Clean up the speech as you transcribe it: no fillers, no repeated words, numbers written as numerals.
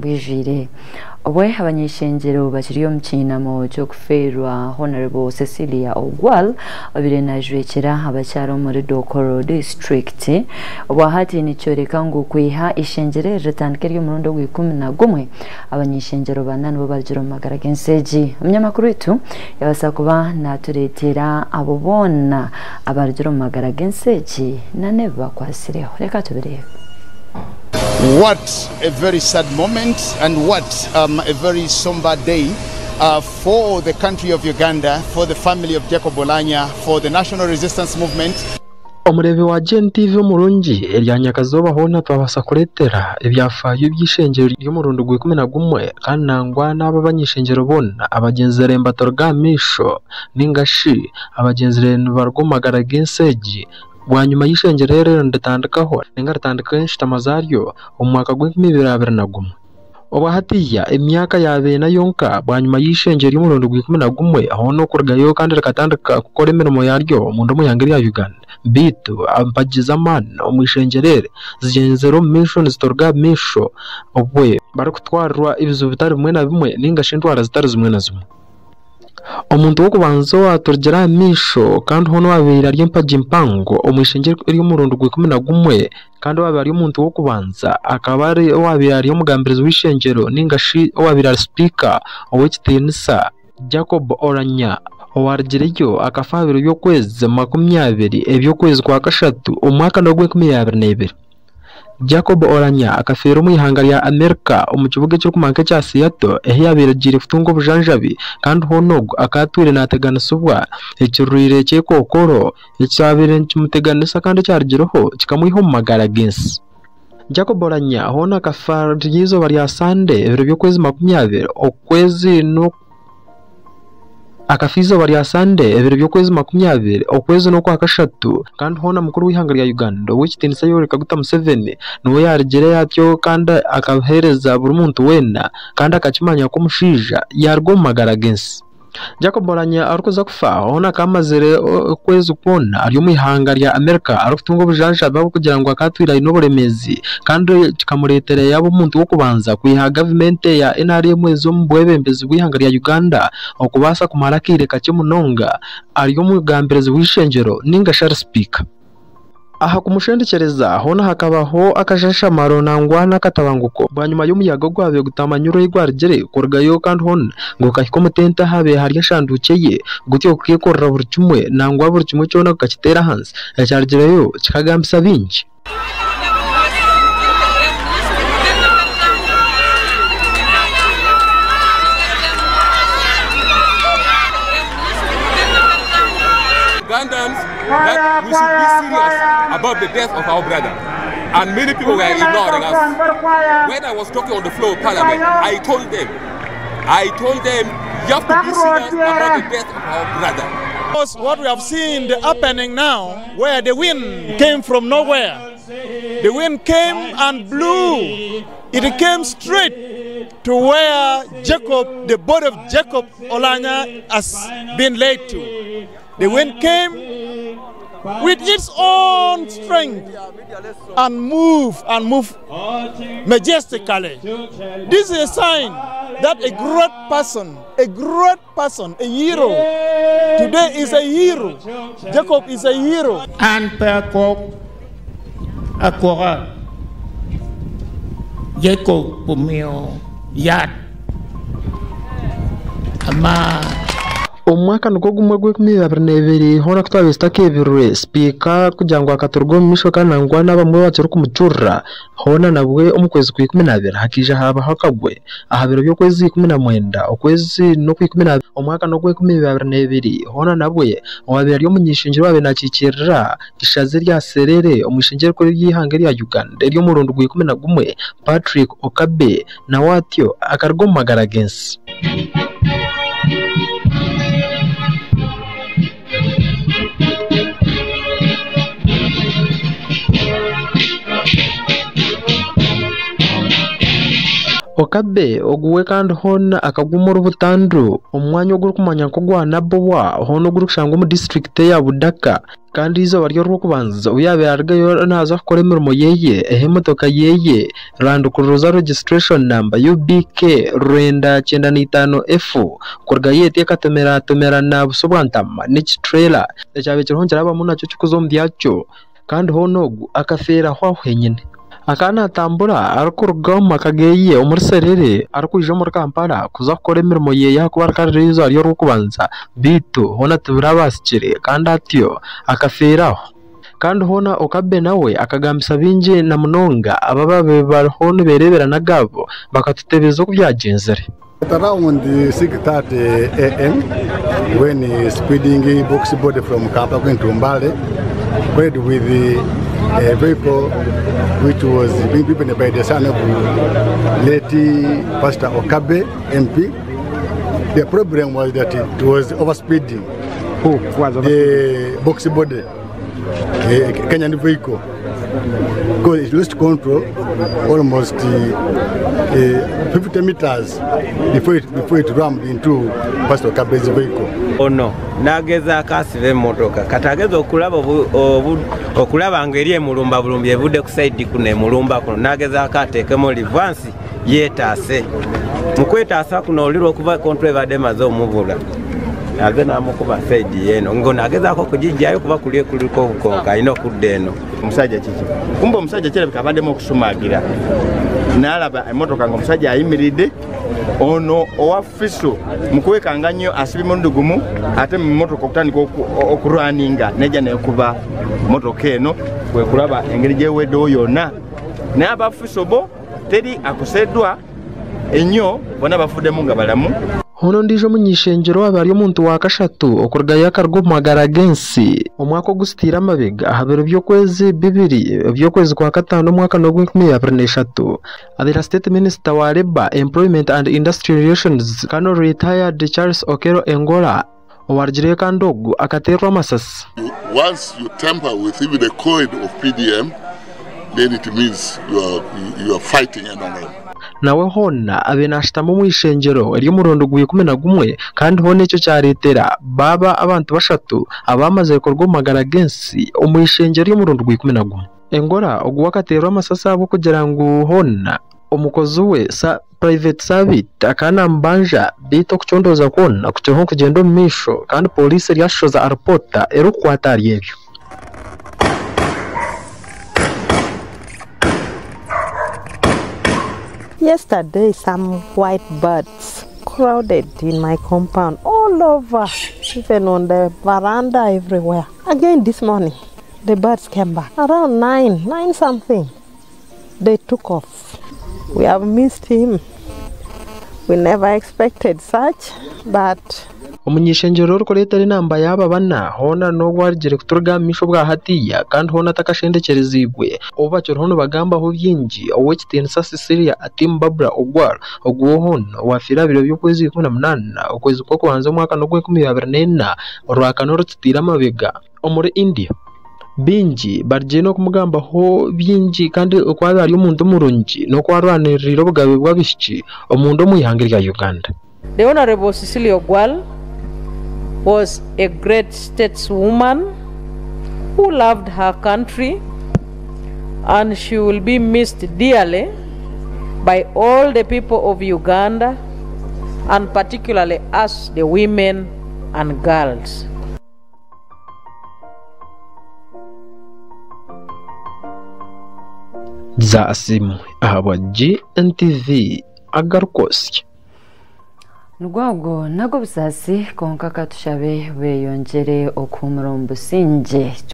bwijwire. Obwe abany'eishengyero bakiri omu kiinamo ky'okufeerwa Honourable Cecilia Ogwal obaire najwekyera abakyara omuri Dokolo disiturikiti. Obwahati nikyoreka ngu kwiha eishengyero eri ritandika ery'omurundi ogw'ikumi na gumwe, abany'eishengyero bana nibo barugire omu magara g'ensi egi. Omunyamakuru waitu yabaasa kuba natureetera abo boona abarugire omu magara g'ensi egi n'ebibakwasireho. Reka tubireebe. What a very sad moment and what a very somber day for the country of Uganda, for the family of Jacob Oulanyah, for the National Resistance Movement. Omureebi wa GNTV omurungi, erya nyakazooba hoona twabaasa kureetera ebyafaayo by'eishengyero ry'omurundi gwa 11 kandi nangwa n'abo abany'eishengyero boona abagyenzire nibaturuga aha maisho ninga shi abagyenzire nibaruga omu magara g'ensi egi bwanyima y'eishengyero eryo niritandikaho ninga ritandikaho enshutama zaaryo omu mwaka gw'enkumu ibiri abiri na gumwe. Obwa hatiiya emyaka yaaba ena yonka bwanyima y'eishengyero ry'omurundi gwa 11 hoona okurugayo kandi rikatandika kukora emirimo yaryo omunda omu ihanga erya Uganda. Beitu empagi z'amaani omu ishengyero eri zigyenzire omu maisho nizituruga aha maisho obwe barikutwarirwa ebizibu bitari bimwe na bimwe ninga shi endwara zitari zimwe na zimwe. Omuntu w'okubanza owaturugire aha maisho kandi hoona owabaire ari empagi mpango omu ishengyero ery'omurundi gwa 11 kandi owabaire ari omuntu w'okubanza akaba ari owabaire ari omugambirizi w'eishengyero ninga shi owabaire ari sipiika ow'ekitiinisa Jacob Oulanyah owarugireyo akafa aha biro by'okwezi 20 eby'okwezi kwa kashatu omu mwaka n'ogw'enkumu abiri n'ebiri. Jacob Oulanyah akafeera omu ihanga rya Amerika omu kibuga ekirikumanywa nk'ekya Seattle ahu yaabaire agiire kutunga obujanjabi kandi hoona ogu akaba atwire naateganisibwa ekirwaire ky'ekookoro ekyabaire nikimuteganisa kandi ekyarugireho kikamwiha omu magara g'ensi. Jacob Oulanyah hoona akafa riri eizooba rya Sande ebiro by'okwezi 20 okwezi no akafa eizooba rya Sande ebiro by'okwezi 20 okwezi n'okwa kashatu kandi hoona mukuru w'eihanga rya Uganda ow'ekitiinisa Yoweri Kaguta Museveni niwe yaarugire atyo kandi akaheereza buri muntu weena kandi akakimanya ku omushaija yaaruga omu magara g'ensi. Jacob Oulanyah arikuza kufa hoona akaba amazire okwezi kwona ari omu ihanga rya Amerika arikutunga obujanjabi ahabw'okugira ngu akaba atwire aine oburemeezi kandi kikamureetera yaaba omuntu w'okubanza kwiha gavumenti ya NRM eza omu bwebembezi bw'eihanga rya Uganda okubaasa kumara akaire kakye munonga ari omugambirizi w'eishengyero ninga shi ari sipiika. Aha kumushendekyereza hoona hakabaho akashashamaro nangwa n'akatabanguko bwanyima y'omuyaga ogwabaire gutamanyirwe ahu gwarugire kurugayo kandi hoona gukahika omu tente ahabaire hari eshanduukye ye gutyo gukeekorera buri kimwe nangwa buri kimwe kyona gukakiteera ahansi ekyarugireyo kikagambisa bingi. Ugandans that we should be serious about the death of our brother. And many people were ignoring us. When I was talking on the floor of parliament, I told them, you have to be serious about the death of our brother. Because what we have seen the happening now, where the wind came from nowhere, the wind came and blew. It came straight to where Jacob, the body of Jacob Oulanyah has been laid to. The wind came with its own strength and moved majestically. This is a sign that a great person, a great person, a hero, today is a hero. Jacob is a hero. An pe akok akoka Jacob omiyo yat ama Omu mwaka nigwo gumwe gw'enkumu abiri n'ebiri hoona ku twabaire tutakeebirwe sipiika kugira ngu akaturuga omu maisho kandi nangwa n'abamwe bakirikumucurira hoona nabwe omu kwezi kwa 12 hakaija habaho akagwe aha biro by'okwezi 19 okwezi n'okwa 12 omwaka n'ogw'enkumu abiri n'ebiri hoona nabwe owabaire ari omuny'eishengyero owabaire nakiikirira ishaza erya Serere omu ishengyero erikuru ery'eihanga erya Uganda ery'omurundi gwa 11 Patrick Okabe nawe atyo akaruga omu magara g'ensi. Okabe oguwe kandi hoona akaguma ori butandu omu mwanya ogurikumanya nk'ogwa Nabowa hoona ogurikushangwa omu disiturikiti eya Budaka kandi eizooba ry'orwokubanza obu yaabaire arugayo naaza kukora emirimo yeye eha emotoka yeye Land Cruiser registration number UBK 995F kurugayo eti ekatomeraatomerana buso bwa ntama n'ekitrailer ekyabaire kiriho nikirabamu nakyo kirikuza omu byakyo kandi hoona ogu akafeeraho aho henyine. Akaba naatambura arikuruga omu maka geye omuri Serere arikwija omuri Kampala kuza kukora emirimo yeye ahakuba rikaba riri eizooba ry'orwokubanza beitu hoona tibirabaasikire kandi atyo akafeeraho. Kandi hoona Okabe nawe akagambisa baingi na munonga abo abaabaire bariho nibeereebera n'agaabo bakatutebeza oku byagyenzire. At around 6:30 a.m. when the speeding box body from Kampala going to Mbale collided with a vehicle which was being driven by the son of late Pastor Okabe, MP. The problem was that it was overspeeding. Who was The box body, a Kenyan vehicle, because it lost control almost 50 meters before it rammed into Pastor Okabe's vehicle. Ono n'agezaako asiba emmotoka kati ageza okulaba okulaba nga eri emulumba bulumbi evudde ku sayidi kuno emulumba kuno n'agezaako ateekemu reverse yeetaase. Mu kwetaasa kuno oli lw'okuba control ebadde emaze omubula aze n'amukuba sayidi yeeno ng'ono agezaako okugiggyayo kuba kuli kuliko obukonko alina okudda eno. Omusajja kiki? Kumbe omusajja kirabika abaddemu okusumagira n'alaba emmotoka ng'omusajja ayimiridde ono owa Fiso mu kwekanga nnyo asibye mulundi gumu ate mu mmotoka okutandika okulwaninga nejja nekuba mmotoka eno kwe kulaba engeri gy'eweddewo yonna. Naye aba Fiso bo teri akoseddwa ennyo, bonna bafuddemu nga balamu. Hoona ondiijo omuny'ishengyero aba ari omuntu wa kashatu okurugayo akaruga omu magara g'ensi omwaka ogusitiire amabega aha biro by'okwezi 2 eby'okwezi kwa 5 omwaka n'ogw'2023 abeera State Minister wa Labour, Employment and Industrial Relations Colonel Retired Charles Okello Engola owarugireyo kandi ogu akateerwa amasasi. Once you tamper with even the code of PDM, then it means you are fighting NRM. Nawe hoona abe naashutama omu ishengyero ery'omurundi gwa 11 kandi hoona ekyo kyareetera baaba abantu bashatu abamaze kuruga omu magara g'ensi omu ishengyero ry'omurundi gwa 11. Engola ogu akateerwa amasasi ahabw'okugira ngu hoona omukozi we Private Sabit akaba namubanja beitu okucondooza kwona kukiriho kugyenda omu maisho kandi pooriisi eryashoza aripoota erikukwata ahari ebyo. Yesterday, some white birds crowded in my compound all over, even on the veranda, everywhere. Again this morning, the birds came back around 9 something. They took off. We have missed him. We never expected such, but Omuny'ishengyero orikureetera enamba y'aba bana hoona n'ogwarugire kuturuga omu maisho bwa hatiya kandi hoona atakashendekyerezibwe obu bakiriho nibagambaho bingi ow'ekitiinisa Cecilia Atim Barbara Ogwal oguwo hoona owafiire aha biro by'okwezi 18 okwezi kw'okubanza omwaka n'ogw'2024 orwakana orututiire amabega omuri India. Bingi barugire n'okumugambaho bingi kandi oku ari omuntu murungi n'okwarwanirira obugabe bw'abaishiki omunda omu ihanga rya Uganda. The Honorable Cecilia Ogwal was a great stateswoman who loved her country, and she will be missed dearly by all the people of Uganda, and particularly us, the women and girls. Za asimu ahabwa GNTV agarukosya. Nugwago nago busaasi konka katushabe beyongyere okuhumura omu busingye.